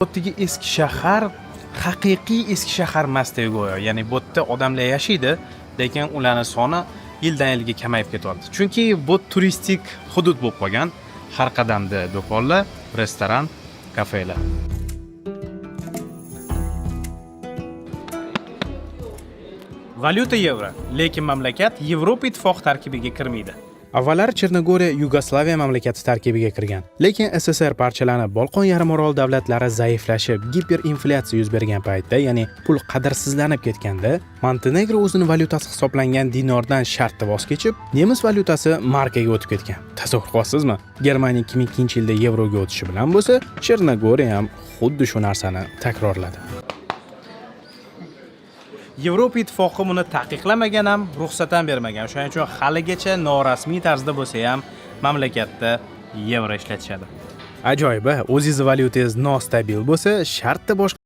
Bu yerdagi eski shahar haqiqiy eski shahar emasdek go'yo. Ya'ni bu yerda odamlar yashaydi, lekin ularning soni yildan yilga kamayib ketyapti. Chunki bu turistik hudud bo'lib qolgan. Har qadamda do'konlar, restoran, kafelar. Valyuta yevro, lekin mamlakat Yevropa Ittifoqi tarkibiga kirmaydi. Avvallari Chernogoriya Yugoslaviya mamlakati tarkibiga kirgan. Lekin SSR parchalanib, Bolqon yarimorol davlatlari zaiflashib, giperinflyatsiya yuz bergan paytda, ya'ni pul qadrsizlanib ketganda, Montenegro o'zini valyutasi hisoblangan dinordan shartta voz kechib, nemis valyutasi markaga o'tib ketgan. Tasavvur qilasizmi? Germaniya 2002-yilda yevroga o'tishi bilan bo'lsa, Chernogoriya ham xuddi shu narsani takrorladi. Yevropa Ittifoqi buni taqiqlamagan ham, ruxsat ham bermagan. Shuning uchun haligacha norasmiy tarzda bo'lsa ham mamlakatda yevro ishlatishadi. Ajoyib, o'zingizni valyutangiz nostabil bo'lsa, shartta boshqa